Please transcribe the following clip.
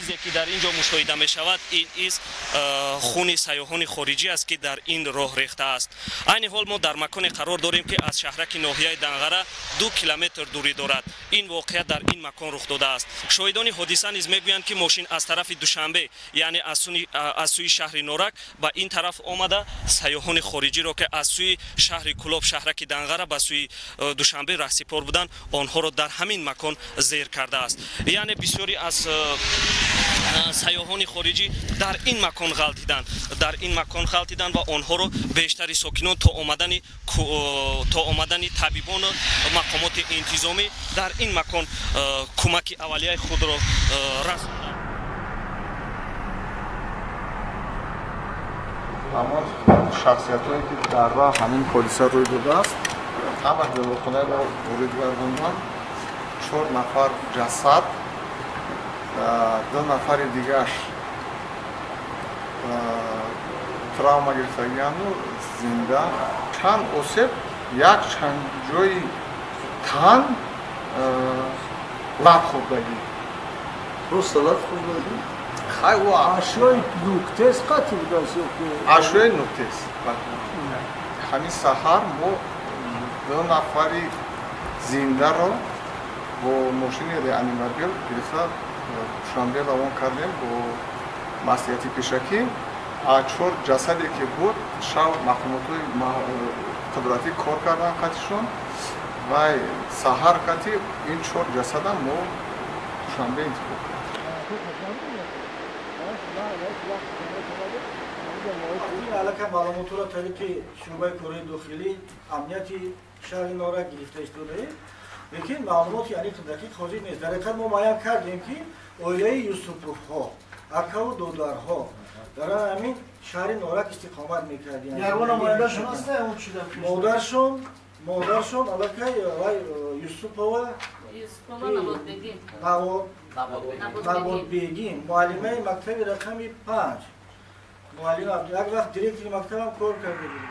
Чизе ки дар ин ҷо мушоҳида мешавад, ин из хуни сайёҳони хориҷӣ аст, ки дар ин роҳ рехтааст. Айни ҳол мо дар маконе қарор дорем, ки аз шаҳраки ноҳияи Данғара 2 километр дурӣ дорад. Ин воқеа дар ин макон рух додааст. Шоҳидони ҳодиса низ мегӯянд, ки мошин аз тарафи Душанбе, яъне аз сӯи шаҳри Норак ба ин тараф омада, сайёҳони хориҷиро, ки аз сӯи шаҳри Кулоб, шаҳраки Данғара ба сӯи Душанбе раҳсипор буданд, онҳоро дар ҳамин макон зер кардааст. Яъне бисёре аз сайёҳони хориҷӣ дар ин макон ғалтиданд, дар ин макон ғалтиданд ва онҳоро бештари сокинон то омадани табибону мақомоти интизомӣ дар ин макон кӯмаки аввалияи худро расонданд. Ҳамон шахсиятҳое, ки дар роҳ ҳамин ҳодиса рӯй додааст, ҳамаш беморхонаи мо ворид гардонданд. 4 нафар ҷасад, 2 нафари дигааш травма гирифтагиану зинда. Чанд осеб, як чанд ҷои тан лат хӯрдагӣ. Просто лат хӯрдагӣ? Хай, ашёи нуктез қатъи будааст ё ки? Ашёи нуктез. Ҳамин саҳар мо 2 нафари зиндаро бо мошини реанимобил гирифта Душанбе равон кардем бо маслиҳати пешакӣ. 4 ҷасаде ки буд, шав мақомотҳои қудратӣ кор карданд қатишон ва саҳар қати ин 4 ҷасада мо Душанбе интиқол кардем. Аллакай маълумотҳоро тариқи шӯъбаи корҳои дохилӣ, амнияти шаҳри Норак гирифта истодаем, лекин маълумоти аниқу дақиқ ҳозир нест. Дар ҳақиқат мо муайян кардем, ки оилаи Юсуповҳо, акаву додарҳо дар ҳамин шаҳри Норак истиқомат мекарданд. Модаршон аллакай Юсупова Наботбегим, муаллимаи мактаби рақами 5, муаллим, як вақт директори мактабам кор карда буд.